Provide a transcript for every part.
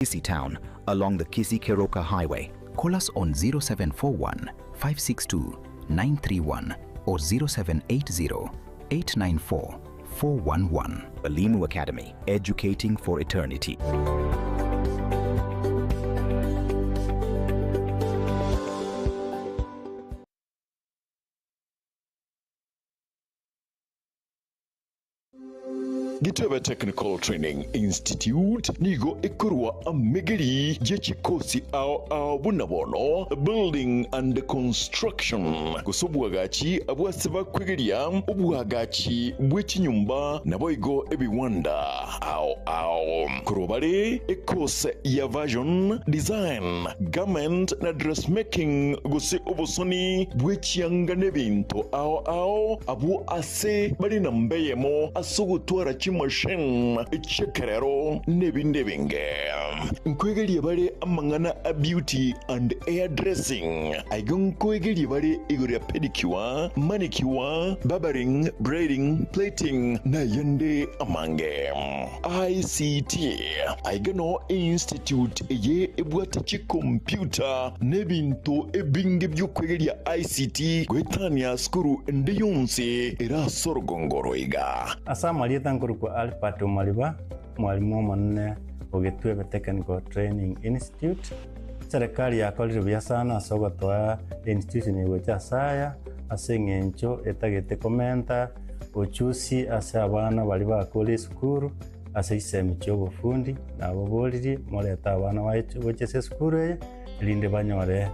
Kisii Town along the Kisii Keroka Highway. Call us on 0741 562 931 or 0780 894 411. Elimu Academy, educating for eternity. Gitebe Technical Training Institute nigo ekorwa amegeri ye chikosi ao ao buna bono Building and Construction, gose obwagachi abwase bakwegeria obwagachi bwe chinyomba naboigo ebiwanda ao ao. Korwa bare ekose ya Version, Design, Garment na Dressmaking gose obosoni bwe chianga nebinto ao ao abwo ase bare namba eyemo ase ogotwara chimachine chi'ekerero n'ebinde ebinge. Nkoegeria bare amang'ana a beauty and hair dressing. Aiga nkoegeria bare igoro ya pedicure, manicure, barbering, braiding, plaiting na ayande amange. ICT. Aiga noo einstitute eye ebwate chikompyuta na ebinto ebinge bi'okwegeria ICT goetania sukuru ende yonsi ere ase orogongo oro iga. Ase amarieta nkorokwa Albert Omariba, omwalimu omonene o Gitwebe Technical Training Institute. Eserekari yakorire buya sana ase ogotoa einstitution eye gocha ase aya, ase eng'encho etagete komenta ochusi ase abana baria bakure esukuru ase chisemi chi'obofundi, nababoririe morete abana baito gocha ase esukuru eye, erinde banyore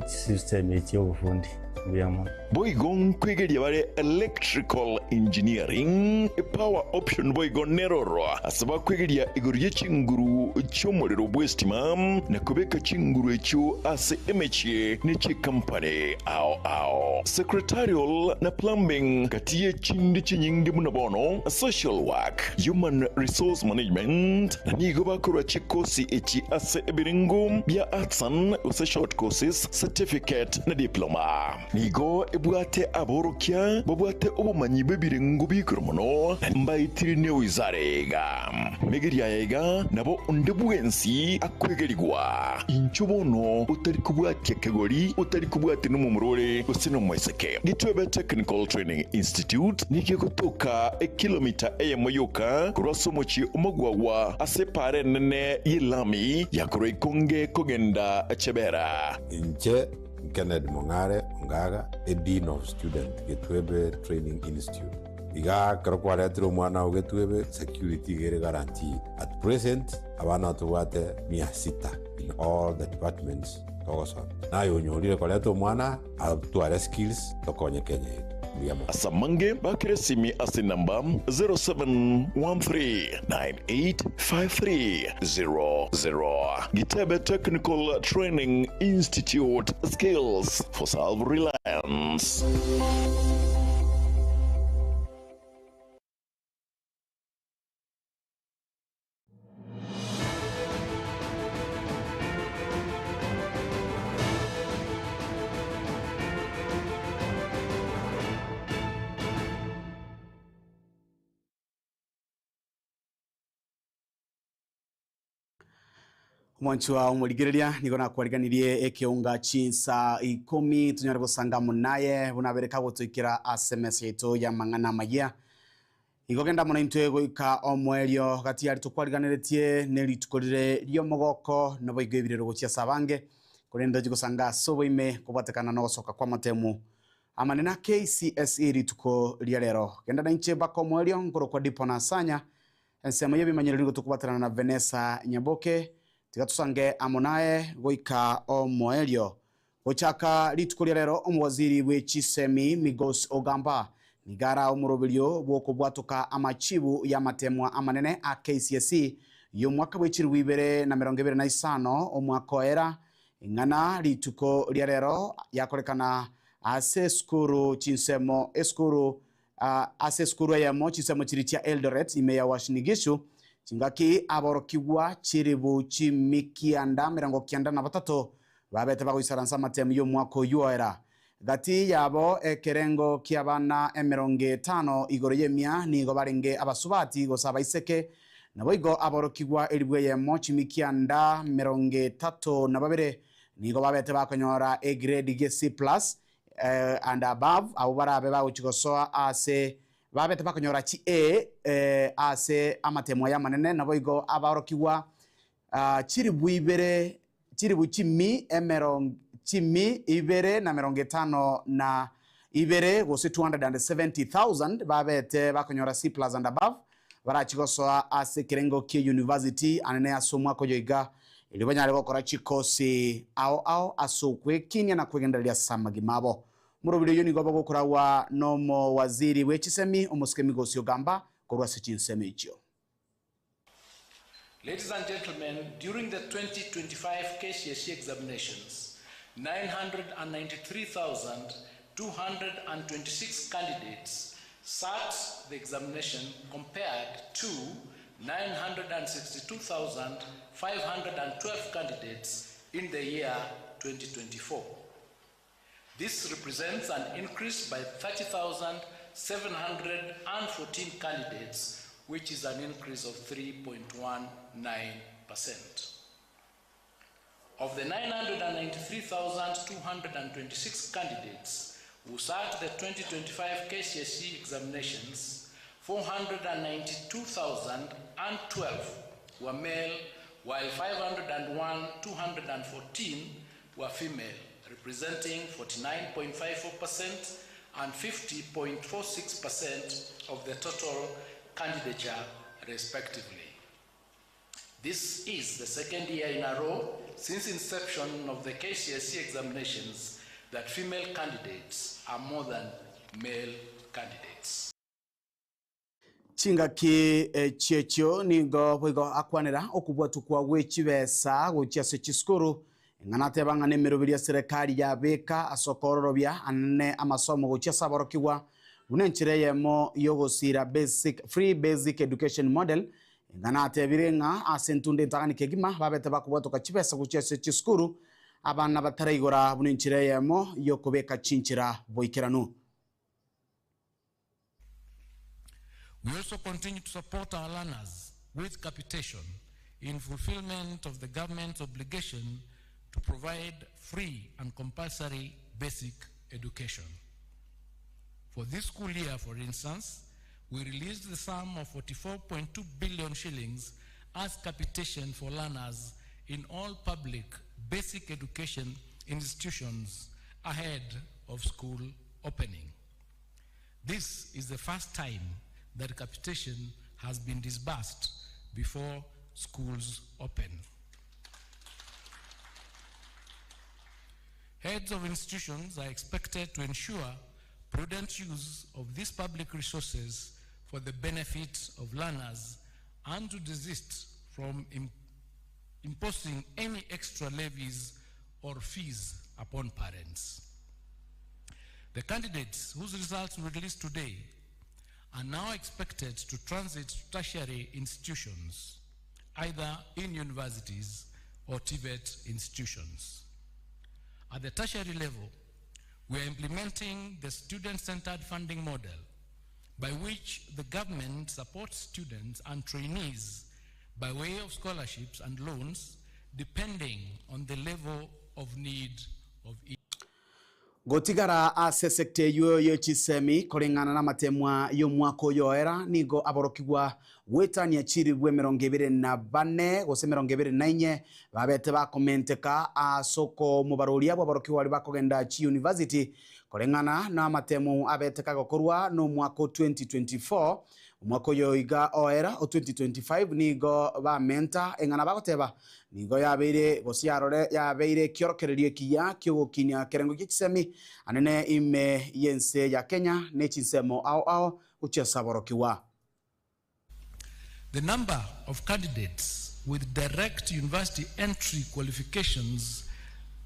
chisemi chi'obofundi. Mbuya mono. Boigo nkwegeria bare electrical engineering, power option boigo neroro ase bakwegeria igoro ye chinguru chi'omorero bw'estima na kobeka chinguru echio ase emechie ne chikampani ao ao. Secretarial na plumbing gati ye chinde chinyinge buna bono social work, human resource management na nigo bakorwa chikosi echi ase ebirengo bia artisan gose short courses, certificate na diploma. Nigo ebwate aborokia babwate obomanyi bw'ebirengo bi'igoro mono, na mbaetire newizara iga. Megeria aya iga nabo onde bwensi akwegerigwa. Inchuo bono otari kobwatia kegori, otari kobwatia nomomura ore gose nomoiseke. Gitwebe Technical Training Institute nigo egotoka ekilomita eyemo yoka korwa ase omochie omogwagwa ase epaara enene y'elami ya korwa Ikonge kogenda Chebera. Inche Kennedy Mong'are Ongaga, a Dean of Student, Getwebe Training Institute. Igaa ekero kwaretire omwana oo Getwebe, security iga ere guaranteed. At present, abana tobwate mia sita in all the departments togosomia. Naye onyorire koreta omwana atware skills tokonye Kenya yetu. Mbuya mono. Ase amange bakere esimi ase enamba 0713985300. Gitebe Technical Training Institute, Skills for Self-Reliance. Omwanchwa omorigereria nigo nakwariganirie ekeunga chinsa ikomi tonyare gosanga amo naye buna abere kagotoikera ase emesa yaito y'amang'ana amayia. Igo genda mono intwe goika omoerio gati yaria tokwariganeretie ne rituko rire ri'omogoko naboigo ebirero gochia ase abange, korende tochie gosanga ase oboime kobwatekana nogosoka kw'amatemu amanene a KCSE rituko ria rero. Genda nainche mpaka omoerio nkorokwa Dipo Nasanya, ensemo y'ebimanyereri nigo tokobwaterana na Venesa Nyaboke, tiga tosange amo naye goika omoerio. Gochaka rituko ria rero omowaziri bwe chisemi Migos Ogamba nigo arae omoroberio bw'okobwatoka amachibu y'amatemwa amanene a KCSE y'omwaka bwe chilifu ibere na emerongo ebere na isano omwaka oera ing'ana rituko ria rero yakorekana ase esukuru chinsemo esukuru ase esukuru eyemo chinsemo chiria chia Eldoret ime ya Uasin Gishu chingaki aborokigwa chilifu chimikianda emerongo kianda na batato Babete bagoisaransa amatemu y'omwaka oyio oera. Gati yabo ekerengo ki'abana emerongo etano igoro y'emia nigo barenge abasubati gose abaiseke, Naboigo aborokigwa elifu eyemo chimikianda merongo etato na babere nigo babete bakonyora egrade gie C plus and above, abwo barabe bagochia gosoa ase babete bakonyora chi A ase amatemo aya amanene. Naboigo aborokigwa chilifu ibere chilifu chimi emerongo chimi ibere na merongo etano na ibere gose 270,000 babete bakonyora C plus and above barachi gosoa ase ekerengo kia university anene ase omwaka oyo iga erio banyare gokora chikosi ao ao ase okwekinia na kwegendereria ase amagima abo. Morobiri oyo nigo bogokoragwa nomowaziri bwe chisemi omosike Migosi Ogamba korwa ase chinsemo echio. Ladies and gentlemen, during the 2025 KCSE examinations, 993,226 candidates sat the examination compared to 962,512 candidates in the year 2024. This represents an increase by 30,714 candidates, which is an increase of 3.19%. Of the 993,226 candidates who sat the 2025 KCSE examinations, 492,012 were male, while 501,214 were female, representing 49.54% and 50.46% of the total candidature, respectively. This is the second year in a row since inception of the KCSE examinations that female candidates are more than male candidates. Chingaki echiechio nigo boigo akwanera okobwatwa kwa gwe chibesa gochia ase chisukuru eng'ana ateba ng'a na emeroberi ya serikali yabeka ase okororobia anene amasomo gochia ase aborokigwa buna enchera eyemo yogosira basic free basic education model eng'ana atebire ng'a ase entunda entang'ani kegima babete bakobwatoka chibesa gochia ase chisukuru abana bataraigora buna enchera eyemo yokobeka chinchera boikeranu. We also continue to support our learners with capitation in fulfillment of the government's obligation to provide free and compulsory basic education. For this school year, for instance, we released the sum of 44.2 billion shillings as capitation for learners in all public basic education institutions ahead of school opening. This is the first time that capitation has been disbursed before schools open. Heads of institutions are expected to ensure prudent use of these public resources for the benefit of learners and to desist from imposing any extra levies or fees upon parents. The candidates whose results were released today are now expected to transit to tertiary institutions, either in universities or TVET institutions. At the tertiary level, we are implementing the student-centered funding model by which the government supports students and trainees by way of scholarships and loans depending on the level of need of each. Gotigara ase sector eywo ye chisemi koreng'ana na amatemwa y'omwaka oyo oera nigo aborokigwa gwetania chiribu emerongo ebere na bane gose emerongo ebere na inye babete bakomenteka ase okomobaroria abwo aborokigwa baria bakogenda chi university koreng'ana na amatemo abete kagokorwa na omwaka o 2024 omwaka oyo iga oera o 2025 nigo bamenta eng'ana bagoteba nigo yabeire gose yarore yabeire ekiorokererio ekiya kiogokinia kerengo kia chisemi anene ime yense ya Kenya ne chinsemo ao ao gochia ase aborokigwa. The number of candidates with direct university entry qualifications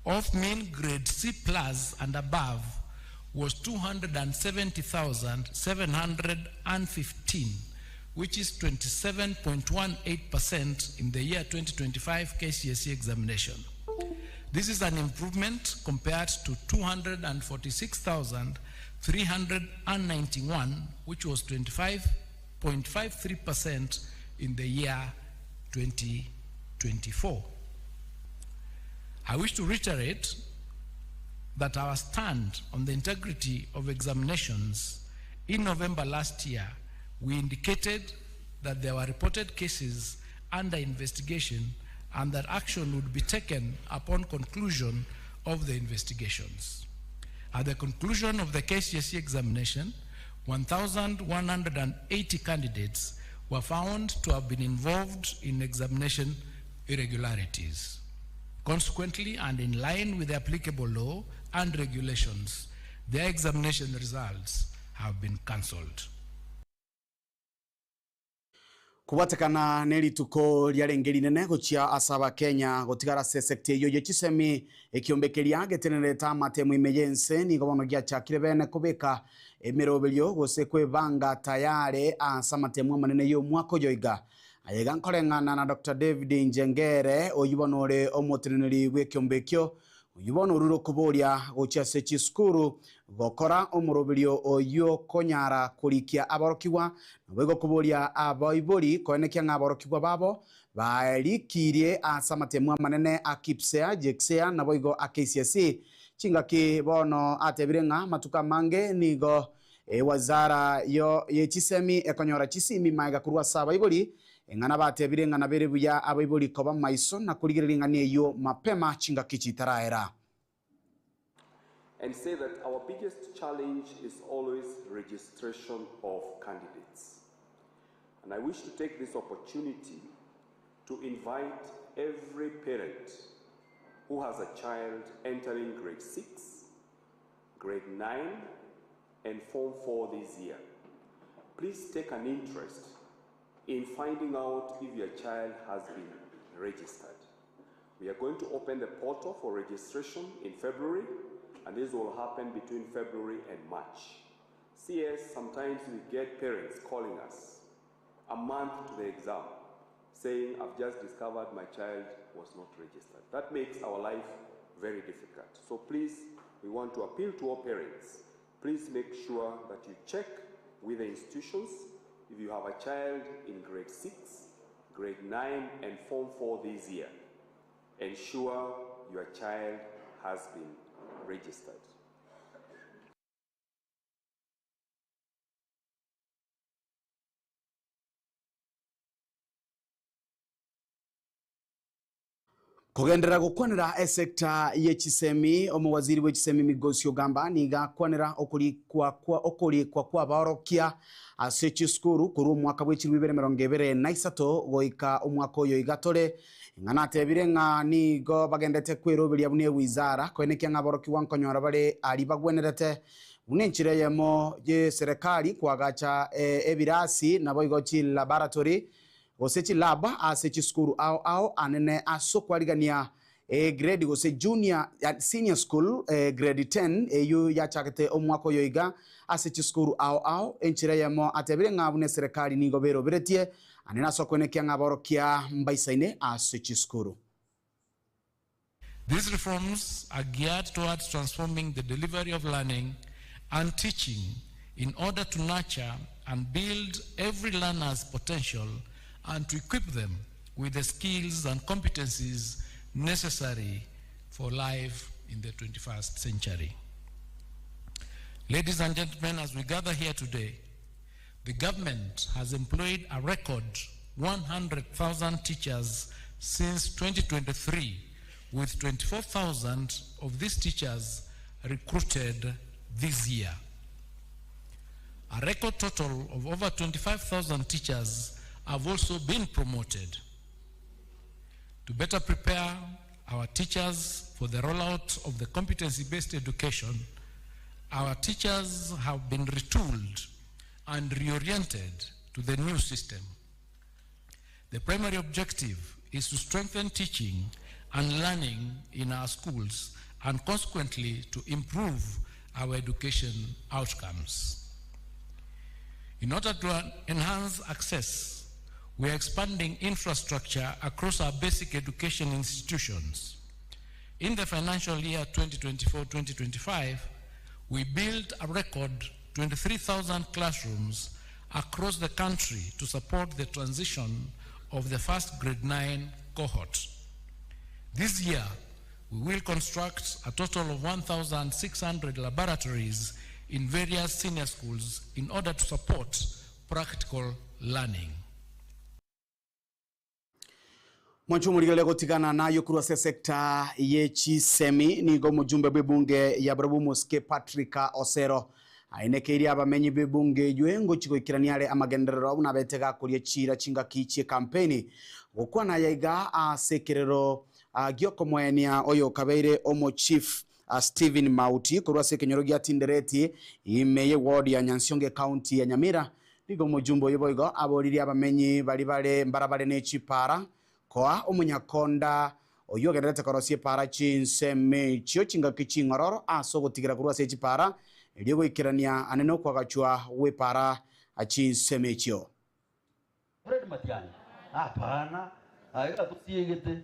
of mean grade C plus and above was 270,715, which is 27.18% in the year 2025 KCSE examination. This is an improvement compared to 246,391, which was 25.53% in the year 2024. I wish to reiterate that our stand on the integrity of examinations in November last year, we indicated that there were reported cases under investigation and that action would be taken upon conclusion of the investigations. At the conclusion of the KCSE examination, 1,180 candidates were found to have been involved in examination irregularities. Consequently, and in line with the applicable law and regulations, their examination results have been cancelled. Kobwatekana nerituko riarenge rinene gochia ase Abakenya gotigara ase esecta eyio ye chisemi, ekiombe keria getenenerete amatemo ime y'ense nigo bono giachakire bene kobeka emeroberio gose kwebanga tayare ase amatemo amanene y'omwaka oyo iga. Aye iga nkoreng'ana na Doctor David Njengere oyio bono ore omoteneneri bw'ekiombe ekio, oyio bono orure okoboria gochia ase chisukuru gokora omoroberio oyio konyara korikia aborokigwa, naboigo koboria abaibori koenekia ng'a aborokigwa babo barikirie ase amatemu amanene a KPSEA, JKSEA naboigo a KCSE. Chingaki bono atebire ng'a amatuko amange nigo Ewazara yo ye chisemi ekonyora chisimi magega korwa ase abaibori, eng'ana batebire ng'a nabere buya abaibori koba maiso na korigereria eng'ana eyio mapema chingaki chitaraera. And say that our biggest challenge is always registration of candidates. And I wish to take this opportunity to invite every parent who has a child entering grade 6, grade 9, and Form 4 this year. Please take an interest in finding out if your child has been registered. We are going to open the portal for registration in February, and this will happen between February and March. CS, sometimes we get parents calling us a month to the exam saying, I've just discovered my child was not registered. That makes our life very difficult. So please, we want to appeal to all parents. Please make sure that you check with the institutions if you have a child in grade 6, grade 9, and Form 4 this year. Ensure your child has been registered. Kogenderera gokwanera esecta ye chisemi, omowaziri bwe chisemi Migosi Ogamba nigo akwanera okorikwa kwa okorikwa kw'abaorokia ase chisukuru korwa omwaka bwe chilifu ibere emerongo ebere na isato goika omwaka oyo iga tore. Ng'a natebire ng'a nigo bagendete kweroberia buna ewizara koenekia ng'a aborokigwa nkonyora bare aria bagwenerete buna enchera eyemo y'eserekari koagacha ebirasi naboigo chilaboratory gose chilab ase chisukuru ao ao anene ase okwarigania egrade gose junior senior school grade 10 eyio yachagete omwaka oyo iga ase chisukuru ao ao. Enchera eyemo atebire ng'a buna eserekari nigo beroberetie anene ase okoenekia ng'a aborokia mbaisaine ase chisukuru. These reforms are geared towards transforming the delivery of learning and teaching in order to nurture and build every learner's potential and to equip them with the skills and competencies necessary for life in the 21st century. Ladies and gentlemen, as we gather here today, the government has employed a record 100,000 teachers since 2023, with 24,000 of these teachers recruited this year. A record total of over 25,000 teachers have also been promoted. To better prepare our teachers for the rollout of the competency-based education, our teachers have been retooled and reoriented to the new system. The primary objective is to strengthen teaching and learning in our schools and consequently to improve our education outcomes. In order to enhance access, we are expanding infrastructure across our basic education institutions. In the financial year 2024-2025, we built a record 23,000 classrooms across the country to support the transition of the first grade 9 cohort. This year, we will construct a total of 1,600 laboratories in various senior schools in order to support practical learning. Mwanche omorigereria gotigana naye korwa ase esecta ye chisemi nigo omojumbe bw'ebunge ya barabwo omosike Patrick Osero ainekeirie abamenyi b'ebunge eywe ngochi goikerania are amagenderero buna abete gakoria chiira chingaki chi'ekampeni gokwana aya iga ase ekerero giokomoenia oyokabeire omochief Stephen Mauti korwa ase ekenyoro gia Tindereti ime ye ward ya Nyansiongo ecounty ya Nyamira. Nigo omojumbe oyio boigo aboririe abamenyi baria bare mbarabare ne chipara koa omonyakonda oyio ogendererete korosia epara chinsemo echio chingaki ching'ororo ase ogotigera korwa ase chipara erio goikerania ane nokoagachwa gw'epara chinsemo echio. Fred Matiang'i, Hapana, aye gatosiegete,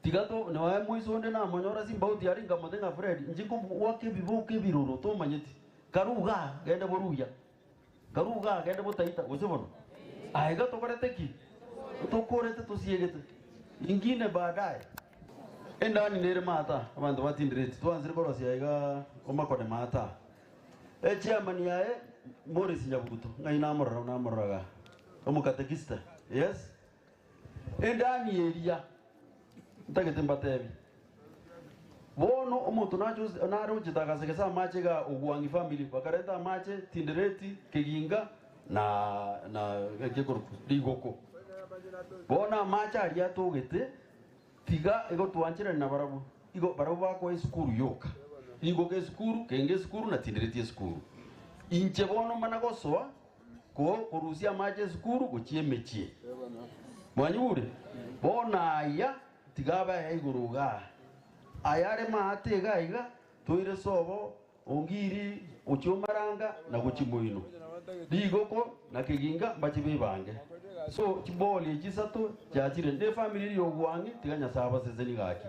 tiga to noe moiso onde namonyora simbauti aria nkamote ng'a Fred, inche nkobwaka ebiboka ebiroro tomanyeti, karue igaa gende boruya, karue igaa gende botaita gose bono? Aye gatokorete ki? Tokorete tosiegete. Ingine baadaye. Endani nere maata, abanto batindireti, twansire korosia igaa omakone maata. Echairman yaye Morris Nyabuto, ng'ai namorora namorora igaa, omokatekista, yes. Endani eria ntagete mbatebie, bono omonto nache ose nare ochete agasegesa amache igaa Ogwang'i family, bakareta amache Tindereti, Keginga na na eke ekorokwa Rigoko. Bono amache aria atogete. Tiga igo twancherane nabarabwo, igo barabwo bakoa esukuru yoka. Nigo esukuru, kenge esukuru na tindereti esukuru. Inche bono mana gosoa ko korusia amache esukuru gochia emechie. Mwanyigure? Bono aya tiga abe aya igoro igaa. Aya are maate iga iga, toire sobo Ongiri gochia omaranga na gochia moino, rigoko na keginga mbache bebange. So chiboli echi isato chiachire ne efamiri eria y'obwang'e tiga Nyasae abasesenie gaki.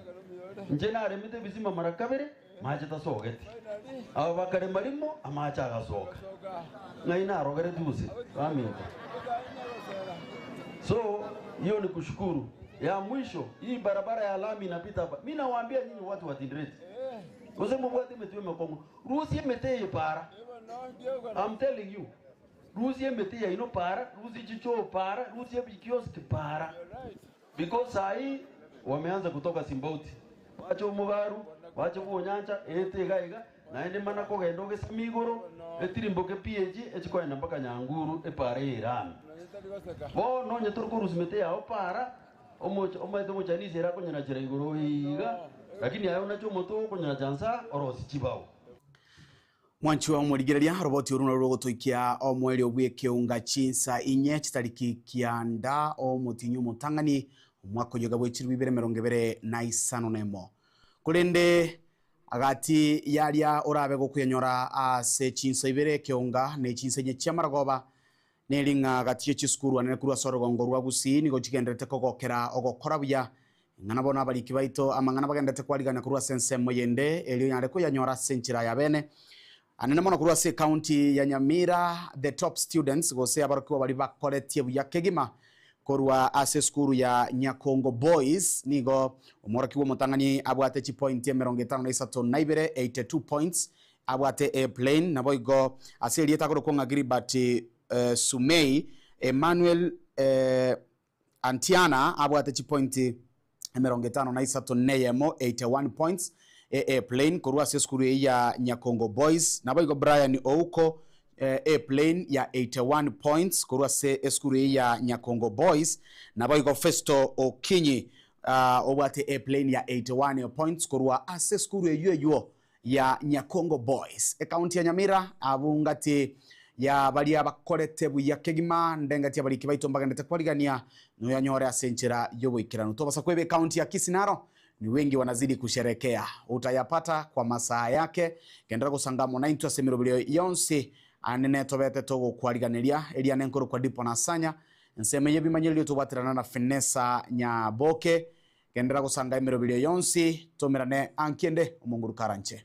Inche naremete ebisima mara kabere mache tasogeti. Aba bakarema rimo amache agasoka. Ng'ai narogeretie gose baminto? So hiyo ni kushukuru. Ya mwisho hii barabara ya lami inapita hapa. Mimi nawaambia nyinyi watu wa Tindireti. Gose mobwate emetwe emekong'u, rusia emete eye para. I'm telling you, rusia emete yaino para, rusia chichoo para, rusia ebikioski para. Because saa hii wameanza kutoka Simbauti, bache omobaru, bache bwonyancha, ete iga iga, naende mana kogenda ogesame igoro, etirimboke pi echi echikoenda mpaka Nyanguru epara eye erami. Bono onye tori korusia emete yao para, Omoch omaete omochanisi ere akonyonachera igoro iga, lakini aye onache omote okonyonacha nsa orosie chibao. Mwanchwa omorigereria, roboti oru narwo rogotoikia omoerio bw'ekeunga chinsa inye chitariki kianda omotinyi omotang'ani omwaka oyoga bwe chilifu ibere emerongo ebere na isano na emo. Korende agati yaria orabe gokoyanyora ase chinsa ibere ekeunga ne chinsa inye chi'amaragoba Neri ng'a gati ye chisukuru anene korwa ase orogongo rwa Gusii nigo chigendererete kogokera ogokora buya. Ing'ana bono abariki baito amang'ana bagendererete kwarigania korwa ase ensemo yende erio onyare koyanyora ase enchera ya bene. Anene mono korwa ase ecounty ya Nyamira the top students gose abarokigwa baria bakoretie buya kegima korwa ase esukuru ya Nyakongo Boys nigo omworokigwa omotang'ani abwate chipointi 53 na ibere, 82 points, Abwate A plain, naboigo ase erieta akorokwa ng'a Gilbert Sumei, Emmanuel Antiana abwate chipointi 53 na eyemo, 81 points, A plain, korwa ase esukuru eyio ya Nyakongo Boys. Naboigo Brian Ouko A plain ya 81 points korwa ase esukuru eyio ya Nyakongo Boys. Naboigo Festo Okinyi obwate A plain ya 81 points korwa ase esukuru eyio eyio ya Nyakongo Boys, ekaunti ya Nyamira, abwo ngati ya baria bakorete buya kegima, ndengati abariki baito mbagendete kwarigania noyanyore ase enchera y'oboikeranu. Tobasa kweba ekaunti ya Kisii naro ni wengi wanazidi kusherekea, utayapata kwa masaa yake. Genderera gosanga amo naintwe ase emeroberio yonsi anene tobete togokwariganeria. Eriane nkorokwa Dipo Nasanya, ensemo y'ebimanyererio tobwaterana na Finesa Nyaboke. Genderera gosanga emeroberio yonsi, tomerane anki ende, omonguru karanche.